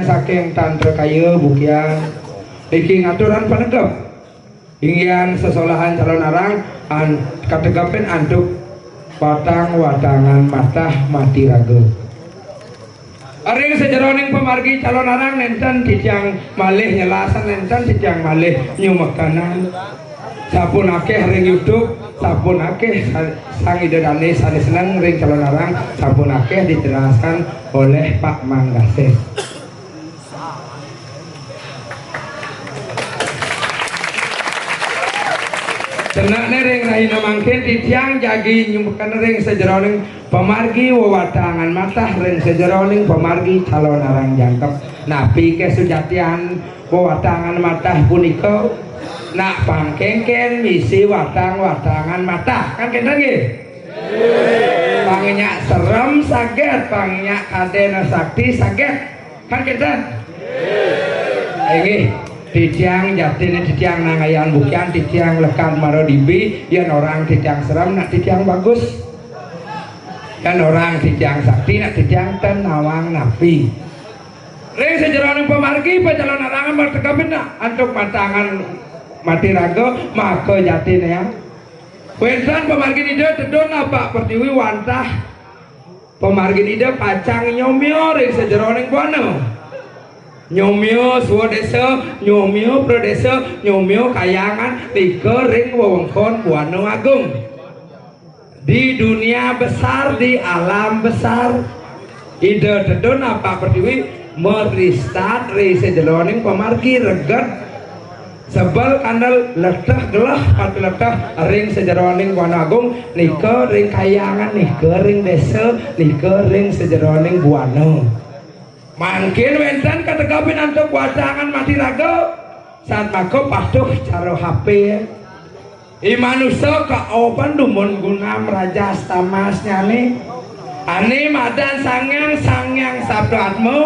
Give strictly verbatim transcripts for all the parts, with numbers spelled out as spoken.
saking tantra kaya bukian. Niki ngaturan panegep. Inggihan sesolahan calon arang an kategepin antuk watang-watangan matah mati raga. Ring sajeroning pamargi calon arang nenten titiang malih nyelasan, nenten titiang malih nyumekenan. Sampun akeh ring YouTube, sampun akeh sa-, sang Ida Dane sane seneng ring calon arang, sampun akeh dijelaskan oleh Pak Manggasih. Tenakne ring rahina mangkin titiang jagi nyumekenan ring sajeroning pamargi wewatangan matah ring sajeroning pamargi calon arang jangkep. Napi ke sujatian wewatangan matah punika? Nak pangkengken misi watang-watangan matah. Kan kenten nggih? Pang nyak serem saget, pang nyak kadena sakti saget. Kan kenten? Inggih, titiang jatine titiang nangayang bukian, titiang lekad mara dibi, yen orang titiang serem, nak titiang bagus. Yen orang titiang sakti, nak titiang ten nawang napi. Ring sajeroning pamargi, pacalon arangan mategepin nak antuk matangan mati raga, maka jatine ya. Wenten pamargin Ida tedun apak pertiwi wantah pamargin Ida pacang nyomya ring sajeroning buana. Nyomya swadesa, nyomya pradesa, nyomya kayangan nika ring wewengkon Buana Agung. Di dunia besar, di alam besar, Ida tedun apak pertiwi mristat ring sajeroning pamargi reget sebel kandel leteh geleh pati leteh ring sajeroning Buana Agung, nika ring kayangan, nika ring desa, nika ring sajeroning buana. Mangkin wenten kategepin antuk watangan mati raga, satmaka patuh cara H P. I manusa kaoban dumun gunam rajas tamasnyane. Ane madan Sang Hyang, Sang Hyang Sabda Atma.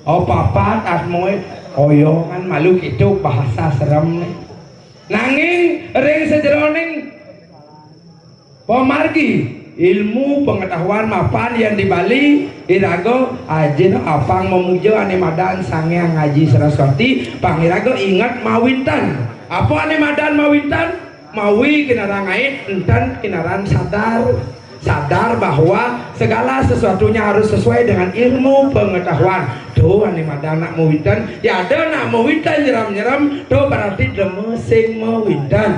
O papat atmae oyongan malu kitu bahasa seremne. Nanging ring sajeroning pamargi ilmu pengetahuan mapan yen di Bali, iraga ajin apang mamuja ane madan Sang Hyang Aji Saraswati, pang iraga inget mawinten. Apa ane madan mawinten? Mawi kinarang ae, enten kinarang sadar. Sadar bahwa segala sesuatunya harus sesuai dengan ilmu pengetahuan. Tuh, ane madan nak mawinten, ya ada nak mawinten nyerem-nyerem, tuh berarti dema sing mawinten.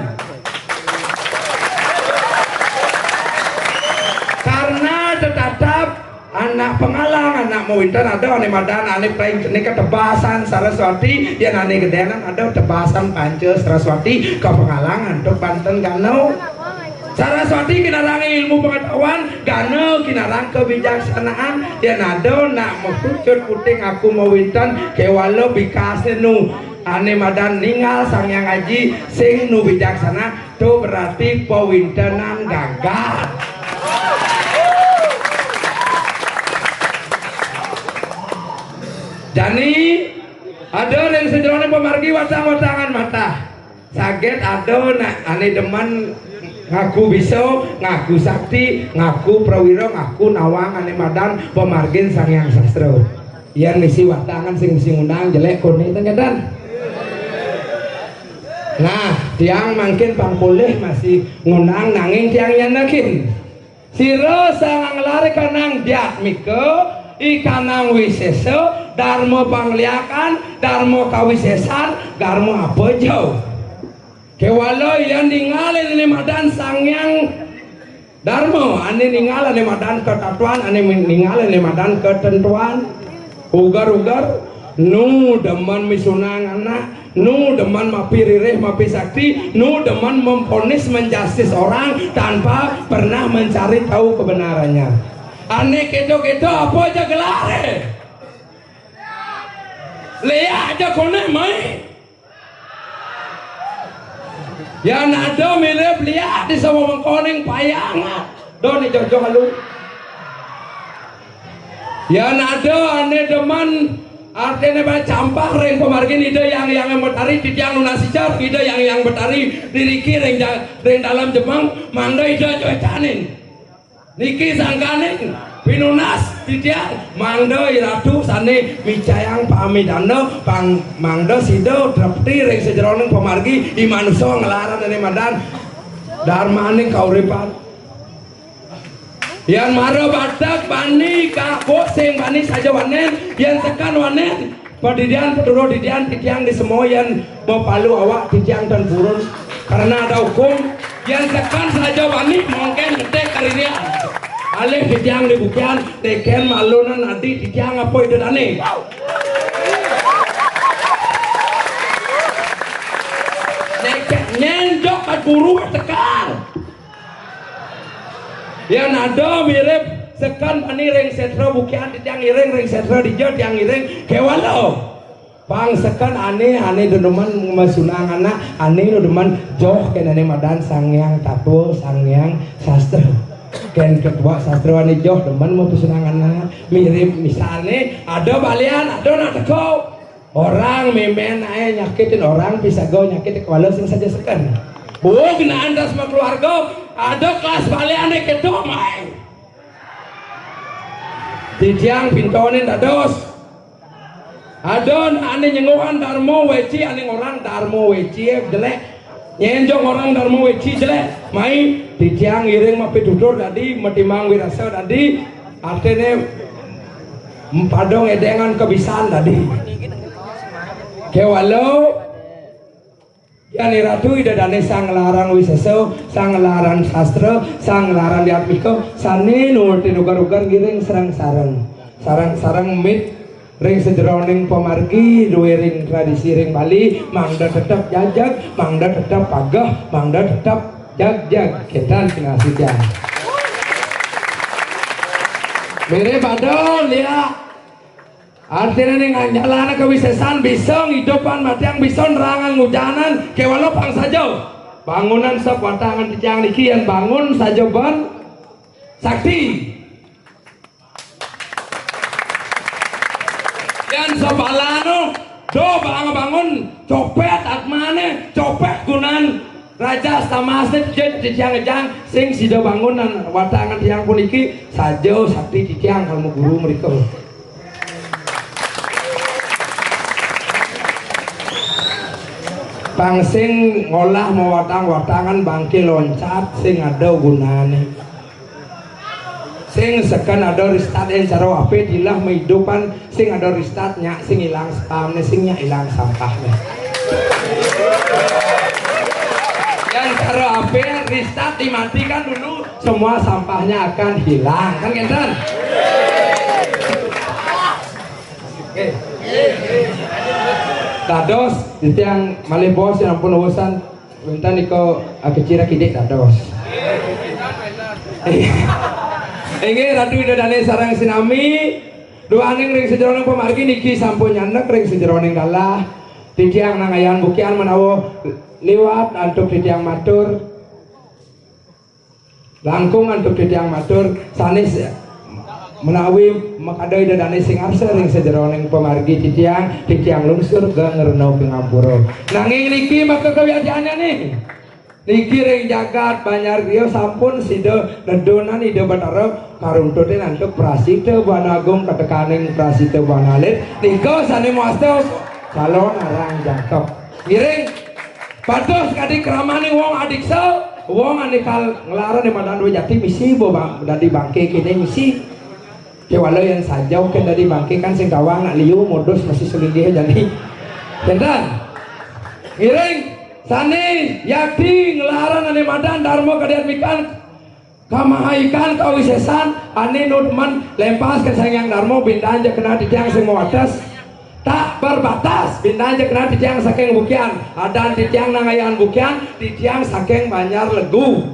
Karena tetatap anak pangalang, anak mawinten ada ane madan, ane paling cenik ketebasan Saraswati, yen ane gedenan ada tebasan Panca Saraswati, kapangalang antuk banten gano. Saraswati kinarang ilmu pengetahuan, gana kinarang kebijaksanaan, yen ada nak makucut puting aku mawinten, kewala bikasne nu ane madan ningal Sang Hyang Aji, sing nu bijaksana, to berarti pawintenan gagal. Jani, ada ring sajeroning pamargi watang-watangan matah. Saget ada nak ane demen ngaku bisa, ngaku sakti, ngaku prawira, ngaku nawang ane madan pamargin Sang Hyang Sastra. Yen misi watangan sing misi ngundang jelek kone ten ngedan. Nah, tiang mangkin pang polih masih ngundang nanging tiang nyanekin. Sira sang nglare kanang diatmika, i kanang wisesa, darma pangliakan, darma kawisesan, darma apa ja. Kewala yen ningalin ane madan Sang Hyang Darma, ane ningal ane madan ketatuan, ane ningal ane madan ketentuan. Uger-uger, nu demen misunang anak, nu demen mapi ririh, mapi sakti, nu demen memponis, menjustis orang tanpa pernah mencari tahu kebenarannya. Ane keto-keto apa aja gelare? Liak aja kone mai. Yan ada mirip liak di sawah mengkoning payangan. Don ijo-ijo halu. Yan ada ane demen artine bae campah ring pamargin Ida Hyang Hyang Betari, titiang nunas ijar Ida Hyang Hyang Betari diriki ring ja-, ring dalam jemeng, mangda Ida jocanin. Niki sangkaning pinunas titiang, mangda iratu sané micayang pamidana, pang-, mangda sida trepti ring sajeroning pamargi i manusa nglarang ané madan darmaning kauripan. Yan mara batek bani kakuk sing bani saja wanén, yan seken wanén. Padidian, paturuh didian, titiang di semua yan mapalu awak titiang tan purun. Karena ada hukum, yan seken saja bani mungkin detik karinian. Alih titiang di bukian, teken malunan adi titiang apa itu dane. Teken nyenjok kat buru tekal. Yan ada mirip seken bani ring setra bukian, titiang iring ring setra dija tiang iring, kéwala. Pang seken ané, ané demen masunang anak, ané nu demen joh kén ané madan Sang Hyang Tatwa, Sang Hyang Sastra. Kén ketua sastra ané joh demen mapasunang anak, mirip misalné ada balian, ada nak teka. Orang mémén aé nyakitin orang, pisaga nyakit kepala sing saja seken. Buuk naan das makeluarga, ada kelas baliané kéto mai. Titiang pintonin dados. Ada ané nyenguhan Darma Weci, ané ngorang Darma Weci, eh, jelek. Nyenjong orang Darma Weci jelek. Mai, titiang iring mapitutur dadi, matimbang wirasa dadi, artiné pada ngedéngan kebisan dadi. Kéwala, yan iratu Ida Dané Sang Nglarang Wisesa, Sang Nglarang Sastra, Sang Nglarang Diatmika, sané nurutin uger-uger ngiring sareng-sareng. Sareng-sareng mit ring sajeroning pamargi dué ring tradisi ring Bali, mangda tetep jajag, mangda tetep pageh, mangda tetep jagjag. Kénten sinasih tiang. Mirip ada liak. Artiné ning anjalan kawisésan bisa ngidupan matiang, bisa nerangang ngujanan, kéwala pang saja. Bangunan sep watangan titiang niki yan bangun saja ban sakti. Yan sebalanu, do bang bangun, copét atmané, copét gunan rajas tamasné, jen titiang ngejang, sing sida bangunan watangan tiang puniki, saja sakti titiang kalmu guru mrika. Pang sing ngolah mawatang-watangan bangké loncat, sing ada gunané. Sing seken ada ristat, encara apé dilah maidupan, sing ada ristat nyak sing ilang spamné, sing nyak ilang sampahné. Encara apé ristat dimatikan dulu, semua sampahnya akan hilang. Kan kénten? Oké. Dados, titiang malih bos yan ampun usan. Wénten nika akecira kidik dados. Inggih, Ratu Ida Dané sareng sinami, duaning ring sajeroning pamargi niki sampun nyanek ring sajeroning galah. Titiang nangayang bukian menawa liwat antuk titiang matur. Langkung antuk titiang matur, sané menawi makada Ida Dané sing arsa ring sajeroning pamargi titiang, titiang lungsur geng rena pingampura. Nanging niki maka kawiadyané nih. Niki ring jagat Banjar Griya sampun sida nedunan Ida Batara karuntutin antuk prasita Buana Agung katekaning prasita Buana Alit. Nika sané mawasta calon arang jangkep. Ngiring. Patuh sakadi kramaning wong adiksa, wong ané kal nglarang di madan dué jati misi bo bang, dadi bangké kéné misi. Kéwala yén saja kén dadi bangké kan sing tawang nak liu modus masih sulinggih jani. Kénten. Ngiring sané yakti nglarang ané madan darma kadiatmikan. Kamahaikan kawisésan ané nu demen lempas ka Sang Hyang Darma, bintang ja kenah titiang sing mawates. Tak berbatas, bintang ja kenah titiang saking bukian. Adan titiang nangayang bukian, titiang saking Banjar Legu.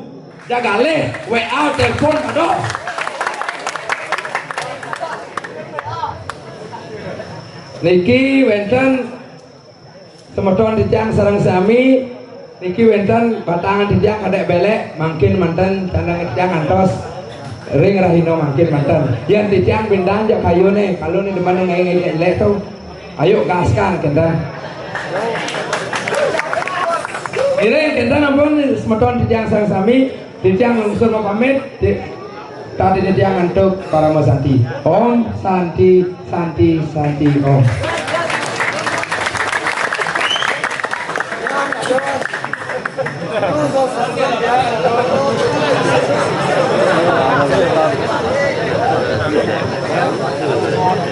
Ja galih, W A, telepon, aduh. Niki wénten Semeton titiang sareng sami, niki wénten batangan titiang kadék belék, mangkin manten candang titiang ngantos ring rahina mangkin manten. Yén titiang bintang jak kayuné, kalu né demen ngaé ngelek-ngelek to. Ayo gaskan kénten. Ngiring kénten ampun semeton titiang sareng sami, titiang lungsur mapamit, ti-, Tadi ini dia ngantuk para mau santi. Om santi santi santi om.